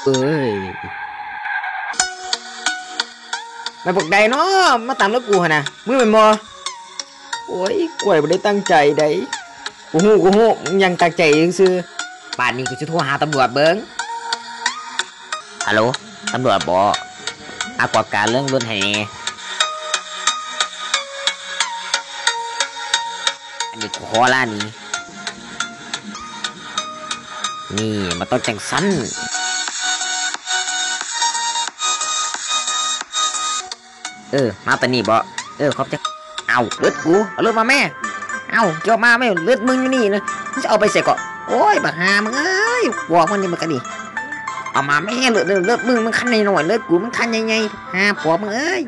ເອີຍ ແມ່ນພວກໃດເນາະ ມາຕາມລົດກູຫັ້ນນະ ມຶງແມ່ນບໍ່? ໂອ້ຍ ຂ້ອຍບໍ່ໄດ້ຕັ້ງໃຈໃດ໋ ກູຮູ້ ກູຮູ້ ມຶງຍັງຕັ້ງໃຈຊື່ໆ ບາດນີ້ກູຊິໂທຫາຕຳຫຼວດເບິ່ງ. ຮັລໂຫຼ ຕຳຫຼວດບໍ? ມາກວດກາເລື່ອງລົດໃຫ້ແດ່. ອັນນີ້ກູຂໍລາໜີ. ນີ້ ມັນຕ້ອງຈັ່ງຊັ້ນ. ເອີ ມາຕອນນີ້ບໍ? ເອີ ຂອບໃຈ. ເອົ້າ ລົດກູ ເອົາລົດມາແມ້. ເອົ້າ ເກັບມາແມ້ ລົດມຶງຢູ່ນີ້ນະ ມຶງຊິເອົາໄປໃສເກາະ? ໂອ້ຍ ບັກຫ່າມຶງເອີຍ ບອກມັນນີ້ ມັນກະນີ້ ເອົາມາແມ້ ລົດ ລົດ ລົດມຶງມັນຄັນນ້ອຍໆ ລົດກູມັນຄັນໃຫຍ່ໆ ຫາປອບມຶງເອີຍ.